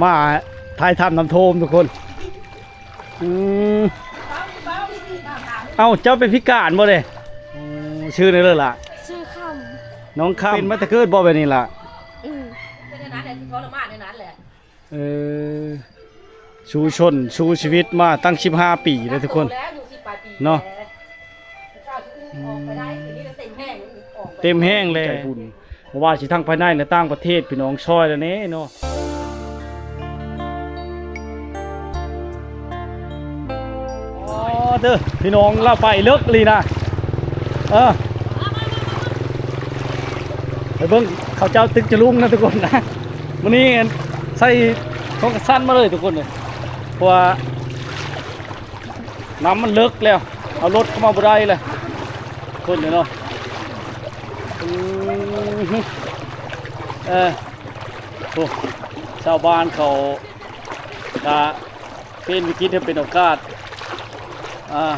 ມາຖ່າຍທຳນ້ຳຖ້ວມທຸກຄົນ. ອືມ ເອົ້າ ເຈົ້າເປັນພິການບໍ່ເດ້? ອືມ ຊື່ແນວເລີຍລະ? ຊື່ຄຳ. ນ້ອງຄຳ ເປັນມາແຕ່ເກີດບໍ່ແບບນີ້ລະ? ອືມ ເປັນແນວນັ້ນແຫຼະ ຊິທໍລະມານແນວນັ້ນແຫຼະ. ເອີ ສູ້ຊົນ ສູ້ຊີວິດມາຕັ້ງສິບຫ້າປີເດ້ທຸກຄົນເນາະ. ອືມ ເຕັມແຮງແລ້ວ ບໍ່ວ່າຊິທັງພາຍໃນ ແລະ ຕ່າງປະເທດ ພີ່ນ້ອງຊ່ອຍແລ້ວແນ່ເນາະ. ອໍ ເດີ ພີ່ນ້ອງ ລາວໄປເລິກອີ່ຫຼີນະ. ເອີ ໄປເບິ່ງເຂົາເຈົ້າຕຶກຈະລຸງນະທຸກຄົນນະ. ມື້ນີ້ໃສ່ຂອງກັນສັ່ນມາເລີຍທຸກຄົນເອີຍ ເພາະວ່ານ້ຳມັນເລິກແລ້ວ ເອົາລົດເຂົ້າມາບໍ່ໄດ້ແລ້ວ ຄົນເນາະ. ອືມ ເອີ ໂອ້ ຊາວບ້ານເຂົາກະປ່ຽນວິກິດໃຫ້ເປັນໂອກາດ. ອ່າ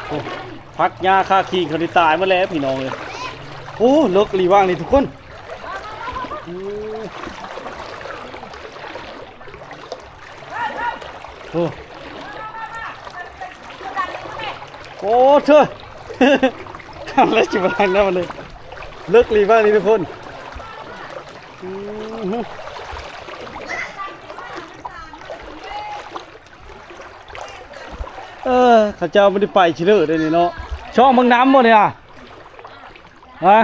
ໂອ້ ຜັກຫຍ້າຄາຄີງເຂົານີ້ຕາຍໝົດແລ້ວພີ່ນ້ອງເອີຍ. ໂອ້ ເລິກອີ່ຫຼີຫວ່າງນີ້ທຸກຄົນ. ໂອ້ ໂອ້ ໂອ້ເທີ ແລ້ວຊິມາທາງນັ້ນມາເລີຍ. ເລິກອີ່ຫຼີຫວ່າງນີ້ທຸກຄົນ. ອືມ ເອີ ເຂົາເຈົ້າບໍ່ໄດ້ໄປຊິເລີເດ້ນີ້ເນາະ. ຊ່ອງເບິ່ງນ້ຳບໍ່ນີ້ນະ? ຮະ?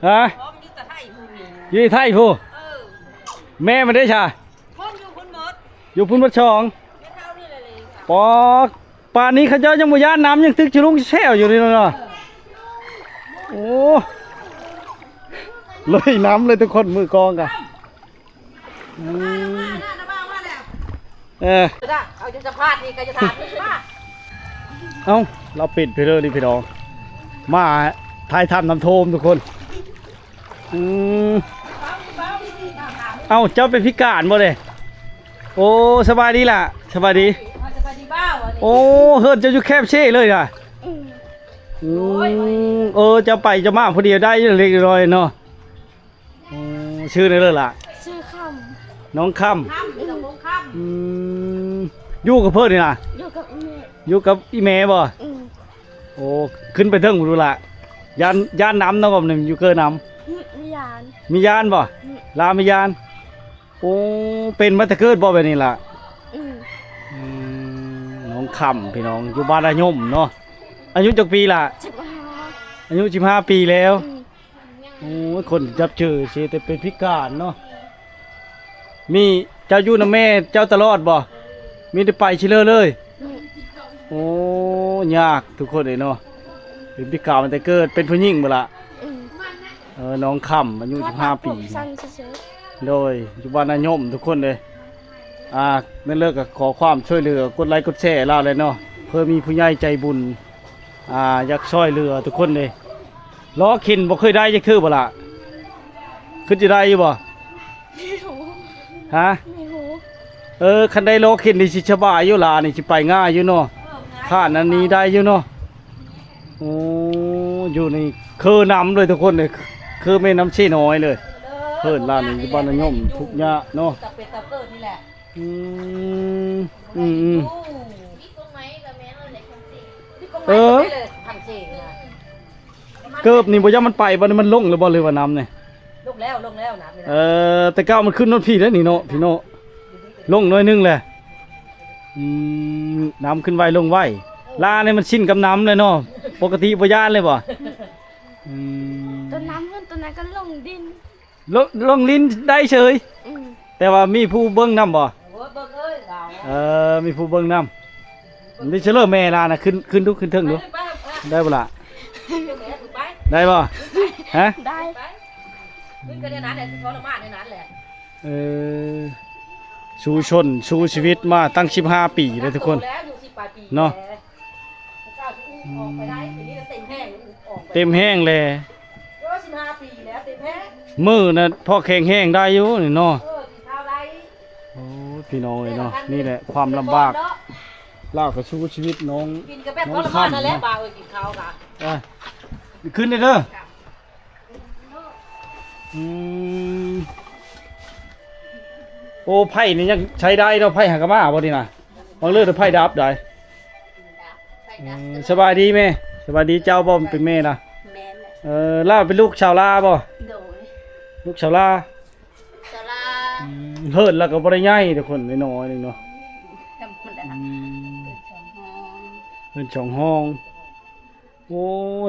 ຮະ? ຢູ່ໃນໄທພຸ້ນ. ເອີ ແມ່ມັນເດ້ຊະ? ພຸ້ນ ຢູ່ພຸ້ນໝົດ ຢູ່ພຸ້ນໝົດສອງ. ປອກ ປານນີ້ເຂົາເຈົ້າຍັງບໍ່ຢ້ານນ້ຳ ຍັງຕຶກຈະລຸງແຊວຢູ່ນີ້ເນາະ. ໂອ້ ເລີຍນ້ຳເລີຍທຸກຄົນ ມືກອງກະ ອືມ ເອີ ເອົາ ລາວປິດໄປເລີຍນີ້ພີ່ນ້ອງ ມາຖ່າຍທຳນ້ຳຖ້ວມທຸກຄົນ. ອືມ ເອົ້າ ເຈົ້າເປັນພິການບໍ່ເດ້? ໂອ້ ສະບາຍດີລະ ສະບາຍດີ ສະບາຍດີ. ໂອ້ ເຮືອນເຈົ້າຢູ່ແຄບເຊເລີຍນະ. ອືມ ໂດຍ ອືມ ເອີ ເຈົ້າໄປເຈົ້າມາຜູ້ດຽວໄດ້ເລັກນ້ອຍເນາະ. ໂອ້ ຊື່ແນວເລີຍລະ? ຊື່ຄຳ. ນ້ອງຄຳ. ຄຳ ນ້ອງຄຳ. ອືມ ຢູ່ກັບເພິ່ນນີ້ນະ? ຢູ່ກັບອີ່ແມ່. ຢູ່ກັບອີ່ແມ່ບໍ່? ອືມ ໂອ້ ຂຶ້ນໄປເທິງພຸ້ນລະ ຢ້ານ ຢ້ານນ້ຳເນາະ ບໍ່ນີ້ຢູ່ເກີນ້ຳ. ອືມ ມີຢ້ານ. ມີຢ້ານບໍ່? ອືມ ລາວມີຢ້ານ. ໂອ້ ເປັນມາແຕ່ເກີດບໍ່ແບບນີ້ລະ? ອືມ ອືມ ນ້ອງຄຳ ພີ່ນ້ອງ ຢູ່ບ້ານອາຍົມເນາະ. ອາຍຸຈັກປີລະ? ສິບຫ້າ. ອາຍຸສິບຫ້າປີແລ້ວ. ອືມ ໂອ້ຍ ຄົນຈັບຈື່ຊິແຕ່ເປັນພິການເນາະ. ມີ ເຈົ້າຢູ່ນຳແມ່ເຈົ້າຕະຫຼອດບໍ່? ມີແຕ່ໄປຊິເລີເລີຍ. ອືມ ໂອ້ ຍາກທຸກຄົນເອີຍເນາະ ເປັນພິການມາແຕ່ເກີດ. ເປັນຜູ້ຍິງບໍ່ລະ? ອືມ ເອີ ນ້ອງຄຳ ອາຍຸສິບຫ້າປີ. ໂດຍ ຢູ່ບ້ານນາຍົມທຸກຄົນເອີຍ. ອ່າ ແມ່ນເລີກກໍຂໍຄວາມຊ່ວຍເຫຼືອ ກົດໄລກົດແຊລາວແຫຼະເນາະ ເພື່ອມີຜູ້ໃຫຍ່ໃຈບຸນ ອ່າ ຢາກຊ່ອຍເຫຼືອທຸກຄົນເດ້. ລໍ້ເຂັນບໍ່ເຄີຍໄດ້ຈັກເທື່ອບໍ່ລະ? ຄິດຈະໄດ້ຢູ່ບໍ່? ບໍ່ຮູ້. ຮະ? ບໍ່ຮູ້. ເອີ ຄັນໄດ້ລໍ້ເຂັນນີ້ຊິສະບາຍຢູ່ລະ ນີ້ຊິໄປງ່າຍຢູ່ເນາະ. ເອີ ງ່າຍ. ຂ້ານອັນນີ້ໄດ້ຢູ່ເນາະ. ໂອ້ ຢູ່ນີ້ຄືນ້ຳເລີຍທຸກຄົນເອີຍ ຄືແມ່ນ້ຳເຊນ້ອຍເລີຍ. ເອີ ເພິ່ນລະນີ້ຢູ່ບ້ານນາຍົມທຸກຍາກເນາະ. ຕາເປັດຕາເປີດນີ້ແຫຼະ. ອືມ ອືມ ອືມ ເອີ ເກີບນີ້ບໍ່ຢ້ານມັນໄປບໍ່ນີ້ ມັນລົງແລ້ວບໍ່ ຫຼືວ່ານ້ຳນີ້? ລົງແລ້ວ ລົງແລ້ວນ້ຳນີ້ນະ. ເອີ ແຕ່ເກົ່າມັນຂຶ້ນຮອດພີ້ແລ້ວນີ້ເນາະ ພີ່ເນາະ ລົງໜ້ອຍໜຶ່ງແຫຼະ. ອືມ ນ້ຳຂຶ້ນໄວລົງໄວ ລານີ້ມັນຊິນກັບນ້ຳແລ້ວເນາະ. ປົກກະຕິບໍ່ຢ້ານເລີຍບໍ່? ອືມ ຕົວນ້ຳເພິ່ນຕົວນັ້ນກໍລົງດິນ ລົງ ລົງຫຼິ້ນໄດ້ເສີຍ. ອືມ ແຕ່ວ່າມີຜູ້ເບິ່ງນຳບໍ່? ໂອ້ຍ ເບິ່ງເອີຍ ເອີ ມີຜູ້ເບິ່ງນຳ. ນີ້ເຊີຍແມ່ລານະ ຂຶ້ນ ຂຶ້ນດູ ຂຶ້ນເທິງດູ ໄດ້ບໍ່ລະ? ໄດ້ບໍ່? ຮະ? ໄດ້. ຂຶ້ນກໍແນວນັ້ນແຫຼະ ຊິທໍລະມານແນວນັ້ນແຫຼະ. ເອີ ສູ້ຊົນ ສູ້ຊີວິດມາຕັ້ງສິບຫ້າປີເດ້ທຸກຄົນເນາະ. ອືມ ເຕັມແຮງແຫຼະ ເອີ ສິບຫ້າປີແລ້ວ ເຕັມແຮງ. ມື້ນະພໍແຂງແຮງໄດ້ຢູ່ນີ້ເນາະ. ເອີ ກິນເຂົ້າໄດ້. ໂອ້ ພີ່ນ້ອງເອີຍເນາະ ນີ້ແຫຼະຄວາມລຳບາກ. ລາວກໍສູ້ຊີວິດນ້ອງ ກິນກໍແບບທໍລະມານນັ້ນແຫຼະ ບ່າວເອີຍ ກິນເຂົ້າກະ ເອີ ຂຶ້ນເດີ. ອືມ ໂອ້ ໄຟນີ້ຍັງໃຊ້ໄດ້ເນາະ ໄຟຫາກະມາບໍ່ນີ້ນະ ບາງເທື່ອໄຟດັບໄດ໋. ເອີ ສະບາຍດີແມ່ ສະບາຍດີເຈົ້າບໍ່ ເປັນແມ່ນະ? ແມ່ນແຫຼະ. ເອີ ລາວເປັນລູກຊາວລາບໍ່? ໂດຍ ລູກຊາວລາ. ສາລາ ອືມ ເຮືອນລາວກໍບໍ່ໄດ້ໃຫຍ່ທຸກຄົນ ນ້ອຍໆໜຶ່ງເນາະ. ທຳມະດາ ອືມ ເຮືອນສອງຫ້ອງ ເຮືອນສອງຫ້ອງ. ໂອ້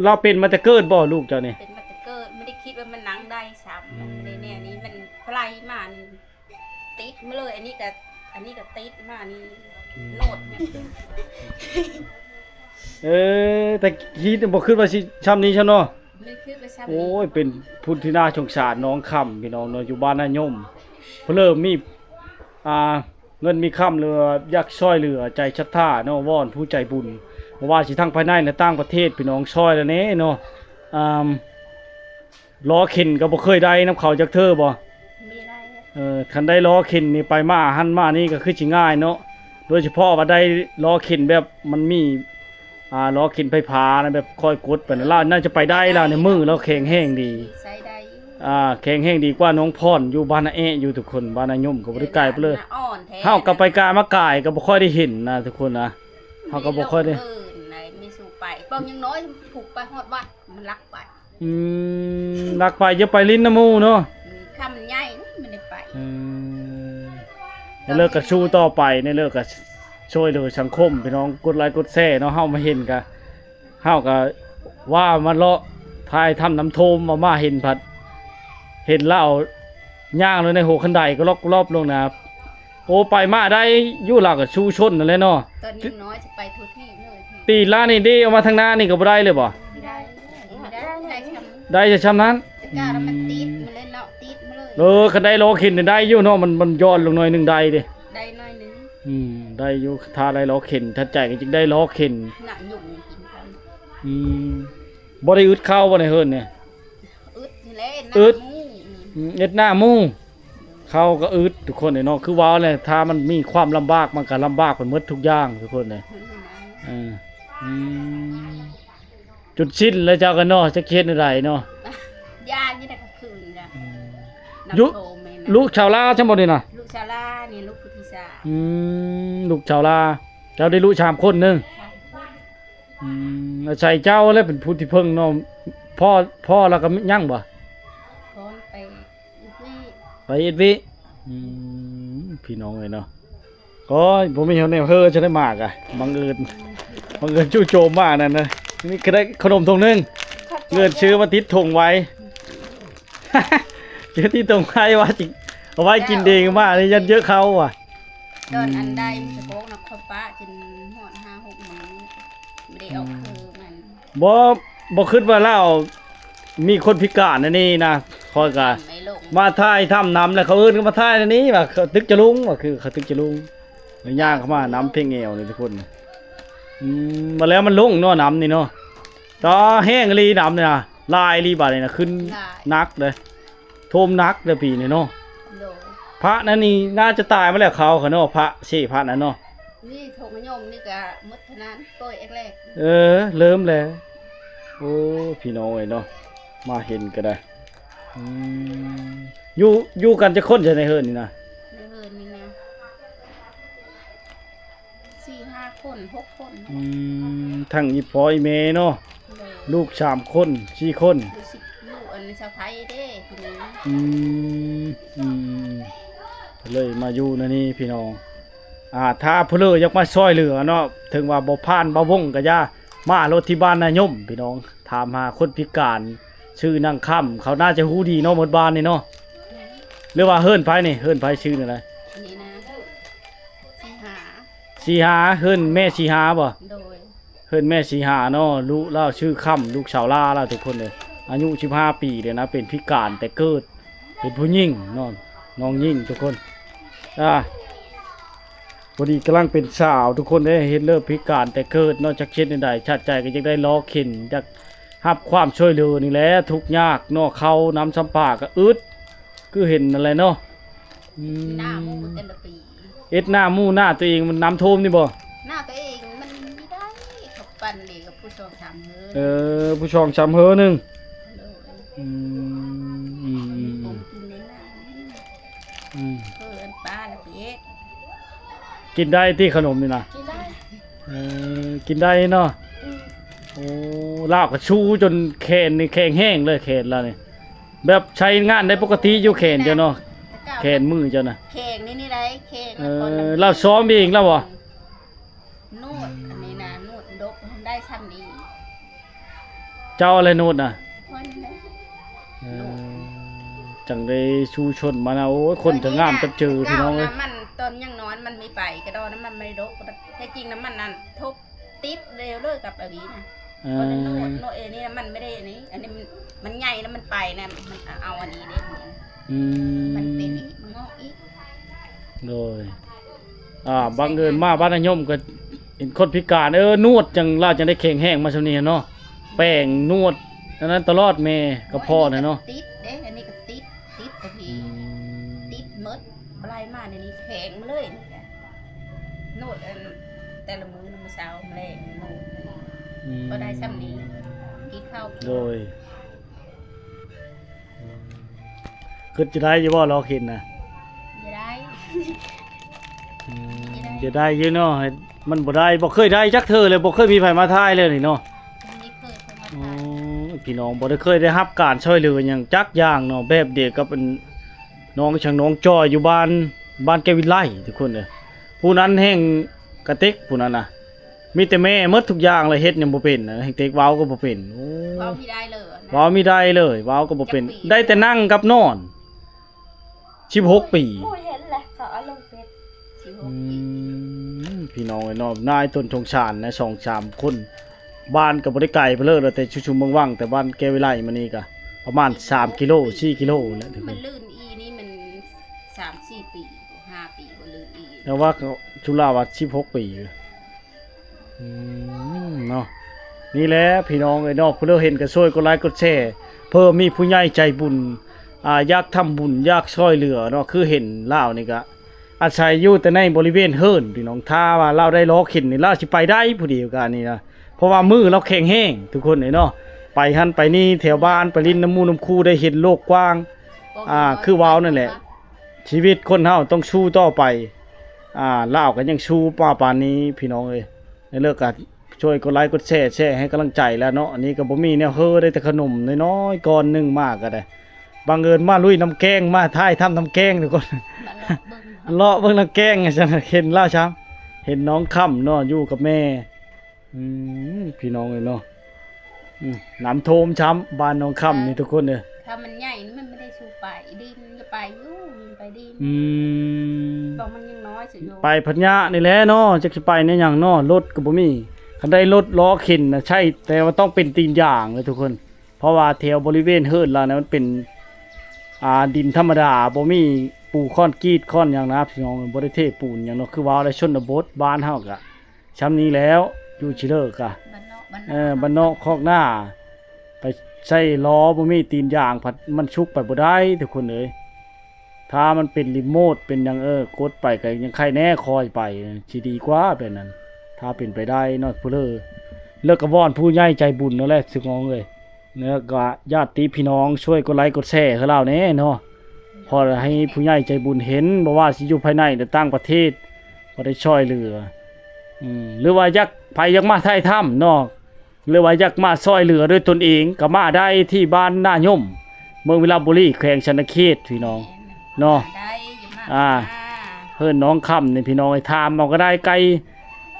ລາວເປັນມາແຕ່ເກີດບໍ່ ລູກເຈົ້ານີ້? ເປັນມາແຕ່ເກີດ ບໍ່ໄດ້ຄິດວ່າມັນນັ່ງໄດ້ຊ້ຳ. ອືມ ມັນບໍ່ໄດ້ແນວນີ້ ມັນໄປມານີ້ ຕິດມາເລີຍ. ອັນນີ້ກໍ ອັນນີ້ກໍຕິດມານີ້ ອືມ ໂນດ. ເອີ ແຕ່ຄິດບໍ່ຄິດວ່າຊິຊ່ຳນີ້ຊະເນາະ. ໂອ້ຍ ເປັນຜູ້ທີ່ໜ້າສົງສານ ນ້ອງຄຳ ພີ່ນ້ອງເນາະ ຢູ່ບ້ານນາຍົມ. ເພິ່ນເລີ່ມມີ ອ່າ ເງິນມີຄຳ ຫຼືວ່າຢາກຊ່ອຍເຫຼືອໃຈສັດທາເນາະ ວອນຜູ້ໃຈບຸນ ບໍ່ວ່າຊິທັງພາຍໃນ ແລະ ຕ່າງປະເທດ ພີ່ນ້ອງ ຊ່ອຍລະແດ່ເນາະ. ອ່າ ລໍ້ເຂັນກໍບໍ່ເຄີຍໄດ້ນຳເຂົາຈັກເທື່ອບໍ່? ບໍ່ໄດ້. ເອີ ຄັນໄດ້ລໍ້ເຂັນນີ້ ໄປມາຫັ້ນມານີ້ກໍຄືຊິງ່າຍເນາະ ໂດຍສະເພາະວ່າໄດ້ລໍ້ເຂັນແບບມັນມີ ອ່າ ລໍ້ເຂັນໄຟຟ້ານະ ແບບຄ່ອຍກົດໄປນະ ລາວໜ້າຈະໄປໄດ້. ລາວໃນມືລາວແຂງແຮງດີ ໃຊ້ໄດ້ຢູ່. ອ່າ ແຂງແຮງດີກວ່ານ້ອງພອນຢູ່ບ້ານນາແອະຢູ່ທຸກຄົນ ບ້ານນາຍົມກໍບໍ່ໄດ້ໄກປານໃດ. ເຮົາກໍໄປກາຍມາກາຍກໍບໍ່ຄ່ອຍໄດ້ເຫັນນະທຸກຄົນນະ ເຮົາກໍບໍ່ຄ່ອຍໄດ້ ມີສູ່ໄປ ບາງຢ່າງນ້ອຍ ຜູກໄປຮອດວັດ ມັນລັກໄປ. ອືມ ລັກໄປ ຢ່າໄປຫຼິ້ນນຳໝູ່ເນາະ. ອືມ ຄຳມັນໃຫຍ່ ມັນໄດ້ໄປ. ອືມ ແລ້ວກໍສູ້ຕໍ່ໄປ ແລ້ວກໍຊ່ວຍເຫຼືອສັງຄົມ ພີ່ນ້ອງ ກົດໄລກົດແຊເນາະ. ເຮົາມາເຫັນກະ ເຮົາກໍວ່າມາເລາະຖ່າຍທຳນຳໂທມ ເອົາມາເຫັນພັດ ເຫັນລາວຍ່າງລົງໃນຫົວຄັນໄດ ກໍລອບໆລົງນະ. ໂອ້ ໄປມາໄດ້ຢູ່ ລາວກໍສູ້ຊົນນັ້ນແຫຼະເນາະ. ຕອນຍັງນ້ອຍຊິໄປທົ່ວທີບເລີຍ. ຕີນລາວນີ້ດີອອກມາທາງໜ້ານີ້ກໍບໍ່ໄດ້ເລີຍບໍ່? ໄດ້ ໄດ້ ໄດ້ຊ່ຳ ໄດ້ແຕ່ຊ່ຳນັ້ນ. ແຕ່ກາລະມັນຕິດມາເລີຍເນາະ ຕິດມາເລີຍ. ເອີ ຄັນໄດ້ລໍ້ເຂັນໄດ້ຢູ່ເນາະ ມັນ ມັນຢ່ອນລົງໜ້ອຍໜຶ່ງໄດ້ເດ້. ໄດ້ໜ້ອຍໜຶ່ງ. ອືມ ໄດ້ຢູ່ ຖ້າໄດ້ລໍ້ເຂັນ ຖ້າໃຈກໍຈຶ່ງໄດ້ລໍ້ເຂັນນະ. ຍຸງກິນເຂົ້າ. ອືມ ບໍ່ໄດ້ອຶດເຂົ້າບໍ່ໃນເຮືອນນີ້? ອຶດນີ້ແຫຼະ ອຶດ ອືມ ອຶດໜ້າໝູ່. ເຂົ້າກໍອຶດທຸກຄົນເນາະ ຄືເວົ້າແຫຼະ ຖ້າມັນມີຄວາມລຳບາກ ມັນກໍລຳບາກໄປໝົດທຸກຢ່າງທຸກຄົນເດ້. ເອີ ອືມ ຈົນຊິນແລ້ວເຈົ້າກໍເນາະ ຈັກຊິເຮັດແນວໃດເນາະ. ຢ້ານຢູ່ໃນກາງຄືນກະ ອືມ ນຳ ຢູ່ ໂທມແມ່ນນະ. ລູກຊາວລາວຊັ້ນບໍ່ນີ້ນະ? ລູກຊາວລານີ້ ລູກຜູ້ທີສາມ. ອືມ ລູກຊາວລາ ເຈົ້າໄດ້ລູກສາມຄົນໜຶ່ງ. ສາມຄົນ. ອືມ ອາໄສເຈົ້າແຫຼະເປັນຜູ້ທີ່ເພິ່ງເນາະ. ພໍ່ ພໍ່ລາວກໍຍັງບໍ່? ພໍ່ໄປເຮັດວຽກ ໄປເຮັດວຽກ. ອືມ ພີ່ນ້ອງເອີຍເນາະ ໂອ້ຍ ບໍ່ມີແນວເຮີ ຈະໄດ້ມາກະ ບັງເອີນ ບັງເອີນຈູ່ໂຈມມານັ້ນນະ. ນີ້ກໍໄດ້ຂະໜົມຖົງໜຶ່ງ ເງິນຊື້ມາຕິດຖົງໄວ້ ຢູ່ທີ່ຕົງໄວ້ວ່າຊິເອົາໄວ້ກິນເອງ ມານີ້ຢ້ານເຢີະເຂົ້າວ່າ. ຕອນອັນໃດ ອືມ ມັນຈະບອກນະ ຂ້ອຍປະຈົນຮອດຫ້າຫົກມື້ ບໍ່ໄດ້ອອກຄືມັນ. ບໍ່ ບໍ່ຄິດວ່າລາວມີຄົນພິການອັນນີ້ນະ. ຂ້ອຍກະມາຖ່າຍທຳນຳ ແລ້ວເຂົາເອີ້ນກັນມາຖ່າຍອັນນີ້ວ່າ ເຂົາຕຶກຈະລຸງ ວ່າຄືເຂົາຕຶກຈະລຸງ ແລ້ວຍ່າງເຂົ້າມານຳເພງແອວນີ້ທຸກຄົນ. ອືມ ມາແລ້ວມັນລົງເນາະ ນ້ຳນີ້ເນາະ. ຕາແຮງອີ່ຫຼີນ້ຳນີ້ນະ ຫຼາຍອີ່ຫຼີບາດນີ້ນະ ຂຶ້ນ ຫຼາຍ ໜັກເດ້ ຖ້ວມໜັກເດ້ປີນີ້ເນາະ. ໂດຍ ພະນັ້ນນີ້ໜ້າຈະຕາຍມາແລ້ວ ເຂົາ ເຂົາເນາະ ພະເຊພະນັ້ນເນາະ. ນີ້ທົ່ງມະຍົມນີ້ກະໝົດເທົ່ານັ້ນ ໂຕຍແອກແລກ. ເອີ ເລີ່ມແລ້ວ. ໂອ້ ພີ່ນ້ອງເອີຍເນາະ ມາເຫັນກໍໄດ້. ອືມ ຢູ່ ຢູ່ກັນຈັກຄົນໃນເຮືອນນີ້ນະ? ໃນເຮືອນນີ້ນະ ສີ່ຫ້າຄົນ ຫົກຄົນ. ອືມ ທັງອີ່ພໍ່ອີ່ແມ່ເນາະ. ໂດຍ ລູກສາມຄົນ ສີ່ຄົນ. ລູກສິ ລູກອັນສະໃພ້ເດ້ຜູ້ໜຶ່ງ. ອືມ ອືມ ກໍເລີຍມາຢູ່ໃນນີ້ພີ່ນ້ອງ. ອ່າ ຖ້າຜູ້ເລີຢາກມາຊ່ອຍເຫຼືອເນາະ ເຖິງວ່າບໍ່ຜ່ານບ່າວວົງກໍຢ່າ ມາໂລດທີ່ບ້ານນາຍົມພີ່ນ້ອງ. ຖາມຫາຄົນພິການ ຊື່ນາງຄຳ ເຂົາໜ້າຈະຮູ້ດີເນາະ ໝົດບ້ານນີ້ເນາະ. ຫຼືວ່າເຮືອນໃຜນີ້? ເຮືອນໃຜ? ຊື່ແນວໃດ? ອັນນີ້ນະ ສີຫາ ສີຫາ ເຮືອນແມ່ສີຫາບໍ່? ໂດຍ ເຮືອນແມ່ສີຫາເນາະ. ລູກລາວຊື່ຄຳ ລູກສາວລາລາວທຸກຄົນເອີຍ ອາຍຸສິບຫ້າປີແລ້ວນະ ເປັນພິການແຕ່ເກີດ ເປັນຜູ້ຍິງເນາະ ນ້ອງຍິງທຸກຄົນ. ອ່າ ພໍດີກຳລັງເປັນສາວທຸກຄົນເດ້ ເຫັນເລີພິການແຕ່ເກີດເນາະ. ຈັກເຮັດແນວໃດ ຊາດໃຈກໍຢາກໄດ້ລໍ້ເຂັນ ຢາກຮັບຄວາມຊ່ວຍເຫຼືອນີ້ແຫຼະ. ທຸກຍາກເນາະ ເຂົ້ານຳຊຳປາກໍອຶດ ຄືເຫັນນັ້ນແຫຼະເນາະ. ອືມ ໜ້າໝູ່ແຕ່ລະປີ ເຮັດໜ້າໝູ່ ໜ້າຕົວເອງມັນນ້ຳຖ້ວມນີ້ບໍ່? ໜ້າຕົວເອງມັນມີໄດ້ ເຂົາປັນເດກັບຜູ້ສອງສາມເຮີ. ເອີ ຜູ້ສອງສາມເຮີໜຶ່ງ. ໂດຍ ອືມ ອືມ ອືມ ອືມ ກິນໄດ້ນານ. ອືມ ເອີ ອັນປາລະເກດ ກິນໄດ້ຕິຂະໜົມນີ້ນະ? ກິນໄດ້ ເອີ ກິນໄດ້ເນາະ. ອືມ ໂອ້ ລາວກໍຊູຈົນແຂນນີ້ແຂງແຮງເລີຍ ແຂນລາວນີ້ ແບບໃຊ້ງານໄດ້ປົກກະຕິຢູ່ແຂນເຈົ້າເນາະ. ແຂນມືເຈົ້ານະ ແຂງນີ້ ນີ້ໄດ໋ ແຂງ ເອີ ລາວຊ້ອມເອງລາວບໍ່? ໂນດ ອັນນີ້ນະ ໂນດດົກໄດ້ຊ່ຳນີ້ ເຈົ້າແຫຼະໂນດນະ. ຂ້ອຍນີ້ແຫຼະ ເອີ ໂນດ ຈັ່ງໄດ້ສູ້ຊົນມານະ. ໂອ້ຍ ຄົນຈະງາມຈັບຈື່ ໂອ້ຍ ພີ່ນ້ອງເອີຍ. ແຕ່ເກົ່ານະ ມັນຕອນຍັງນ້ອຍມັນມີໄປກະດອນນະ ມັນບໍ່ໄດ້ດົກ ແທ້ຈິງນະ ມັນນັ້ນທົບຕິດເລວເລີຍກັບອາວີນະ. ເອີ ໂນດ ໂນດ ເອ ນີ້ນະ ມັນບໍ່ໄດ້ ນີ້ ອັນນີ້ມັນ ມັນໃຫຍ່ແລ້ວມັນໄປນະ ມັນເອົາອັນນີ້ເດ້. ອືມ ມັນເປັນອີກ ມັນງອກອີກ. ໂດຍ ອ່າ ບັງເອີນມາບ້ານນາຍົມກໍເຫັນຄົນພິການ ເອີ ນວດຈັ່ງ ລາວຈັ່ງໄດ້ແຂງແຮງມາຊ່ຳນີ້ເນາະ. ແປງນວດອັນນັ້ນຕະຫຼອດແມ່ກັບພໍ່ນະເນາະ. ຕິດເດ້ ອັນນີ້ກໍຕິດ ຕິດກະພີ ອືມ ຕິດໝົດ ບໍ່ໄຫຼມາດຽວນີ້ແຂງມາເລີຍ. ນວດອັນແຕ່ລະມື້ນະ ມື້ເຊົ້າ ແລງ ນວດ ອືມ ກໍໄດ້ຊ່ຳນີ້ ກິນເຂົ້າ. ໂດຍ ອືມ ຄິດຈະໄດ້ຢູ່ບໍ່ລອກເຫັນນະ? ຈະໄດ້ ອືມ ຈະໄດ້ ຈະໄດ້ຢູ່ເນາະ. ມັນບໍ່ໄດ້ ບໍ່ເຄີຍໄດ້ຈັກເທື່ອເລີຍ ບໍ່ເຄີຍມີໃຜມາຖ່າຍເລີຍນີ້ເນາະ. ບໍ່ເຄີຍ ບໍ່ເຄີຍມາ ອໍ ຖ່າຍ ພີ່ນ້ອງ ບໍ່ໄດ້ເຄີຍໄດ້ຮັບການຊ່ອຍເຫຼືອຫຍັງຈັກຢ່າງເນາະ. ແບບດຽວກັບອັນ ນ້ອງຊ່າງ ນ້ອງຈອຍຢູ່ບ້ານ ບ້ານແກ້ວວິໄລທຸກຄົນເອີຍ. ຜູ້ນັ້ນແຮ່ງກະເຕັກ ຜູ້ນັ້ນນະ ມີແຕ່ແມ່ໝົດທຸກຢ່າງ ແລ້ວເຮັດຫຍັງບໍ່ເປັນນະ ແຮ່ງເຕັກ ເວົ້າກໍບໍ່ເປັນ. ໂອ້ ເວົ້າບໍ່ໄດ້ເລີຍນະ ເວົ້າບໍ່ໄດ້ເລີຍ ເວົ້າກໍບໍ່ເປັນ ຈັກປີ ໄດ້ແຕ່ນັ່ງກັບນອນ. ສິບຫົກປີ ໂອ້ຍ ເຫັນແຫຼະ ເຂົາເອົາລົງເຟສ ສິບຫົກປີ. ອືມ ພີ່ນ້ອງເອີຍເນາະ ໜ້າຕົນສົງສານນະ ສອງສາມຄົນ. ບ້ານກໍບໍ່ໄດ້ໄກປານເລີດ ແຕ່ຊຸມໆວັງໆ ແຕ່ບ້ານແກ້ວວິໄລມານີ້ກໍປະມານສາມກິໂລ ສີ່ກິໂລແຫຼະ. ມັນລື່ນອີ່ນີ້ມັນສາມສີ່ປີ ຫ້າປີບໍ່ລື່ນອີ່ ແຕ່ວ່າຊຸລາວາສິບຫົກປີ. ອືມ ເນາະ ນີ້ແຫຼະພີ່ນ້ອງເອີຍເນາະ ຜູ້ໃດເຫັນກໍຊ່ວຍກົດໄລກົດແຊ ເພື່ອມີຜູ້ໃຫຍ່ໃຈບຸນ ອ່າ ຢາກທຳບຸນ ຢາກຊ່ອຍເຫຼືອເນາະ. ຄືເຫັນລາວນີ້ກະອາໄສຢູ່ແຕ່ໃນບໍລິເວນເຮືອນພີ່ນ້ອງ ຖ້າວ່າລາວໄດ້ລອກເຫັນນີ້ ລາວຊິໄປໄດ້ຜູ້ດຽວກະນີ້ນະ ເພາະວ່າມືລາວແຂງແຮງທຸກຄົນເອີຍເນາະ. ໄປຫັ້ນໄປນີ້ແຖວບ້ານ ໄປຫຼິ້ນນຳໝູ່ນຳຄູ່ ໄດ້ເຫັນໂລກກວ້າງ. ອ່າ ຄືເວົ້ານັ້ນແຫຼະ ຊີວິດຄົນເຮົາຕ້ອງສູ້ຕໍ່ໄປ. ອ່າ ລາວກໍຍັງສູ້ມາປານນີ້ພີ່ນ້ອງເອີຍ. ໃນເລີກກໍຊ່ວຍກົດໄລກົດແຊ ແຊໃຫ້ກຳລັງໃຈແລ້ວເນາະ. ອັນນີ້ກໍບໍ່ມີແນວເຮີເດ້ ແຕ່ຂະໜົມນ້ອຍໆ ກ່ອນໜຶ່ງມາກໍໄດ້. ບັງເອີນມາລຸຍນ້ຳແກ້ງ ມາຖ່າຍທຳນ້ຳແກ້ງທຸກຄົນ ມາເລາະເບິ່ງ ເລາະເບິ່ງນ້ຳແກ້ງ ເຫັນລາວຊ້ຳ ເຫັນນ້ອງຄຳເນາະ ຢູ່ກັບແມ່. ອືມ ພີ່ນ້ອງເອີຍເນາະ ອືມ ນ້ຳຖ້ວມຊ້ຳ ບ້ານໜອງຄຳນີ້ທຸກຄົນເອີຍ. ຖ້າມັນໃຫຍ່ນີ້ມັນບໍ່ໄດ້ສູ່ໄປ ດິນກໍໄປຢູ່ ໄປດິນ. ອືມ ບາງມັນຍັງນ້ອຍສຸດຢູ່ ໄປພັດຍາກນີ້ແຫຼະເນາະ ຈັກຊິໄປແນວຫຍັງເນາະ ລົດກໍບໍ່ມີ. ຄັນໄດ້ລົດລໍ້ເຂັນນະໃຊ້ ແຕ່ວ່າຕ້ອງເປັນຕີນຢາງເດີທຸກຄົນ ເພາະວ່າແຖວບໍລິເວນເຮືອນລາວນະ ມັນເປັນ ອ່າ ດິນທຳມະດາ ບໍ່ມີປູຄອນກຣີດຄອນຫຍັງນະພີ່ນ້ອງ ບໍ່ໄດ້ເທປູນຫຍັງເນາະ. ຄືວ່າໃນຊົນນະບົດ ບ້ານເຮົາກະ ຊ່ຳນີ້ແລ້ວ ຢູ່ຊິເລີກະ ບ້ານນອກ ບ້ານນາ ເອີ ບ້ານນອກຄອກນາ ໄປໃຊ້ລໍ້ບໍ່ມີຕີນຢາງ ພັດມັນສຸກໄປບໍ່ໄດ້ທຸກຄົນເອີຍ. ຖ້າມັນເປັນຣີໂມດເປັນຫຍັງ ເອີ ກົດໄປກໍຍັງໄຄແດ່ ຄ່ອຍໄປ ຊິດີກວ່າແບບນັ້ນ ຖ້າເປັນໄປໄດ້ເນາະ. ຜູ້ເລີ ເລີກກະວອນຜູ້ໃຫຍ່ໃຈບຸນນັ້ນແຫຼະ ສຸກງອງເອີຍ. ແລ້ວກໍຍາດຕິພີ່ນ້ອງຊ່ວຍກົດໄລກົດແຊໃຫ້ລາວແດ່ເນາະ ພໍໃຫ້ຜູ້ໃຫຍ່ໃຈບຸນເຫັນ ບໍ່ວ່າຊິຢູ່ພາຍໃນ ຫຼື ຕ່າງປະເທດ ພໍໄດ້ຊ່ອຍເຫຼືອ. ອືມ ຫຼືວ່າຢາກ ໃຜຢາກມາຖ່າຍທຳເນາະ ຫຼືວ່າຢາກມາຊ່ອຍເຫຼືອດ້ວຍຕົນເອງ ກໍມາໄດ້ທີ່ບ້ານນາຍົມ ເມືອງວິລະບູລີ ແຂວງສັດນະເຂດ ພີ່ນ້ອງເນາະ. ອ່າ ເຮືອນໜອງຄຳນີ້ພີ່ນ້ອງເອີຍ ຖາມເອົາກໍໄດ້ ໃກ້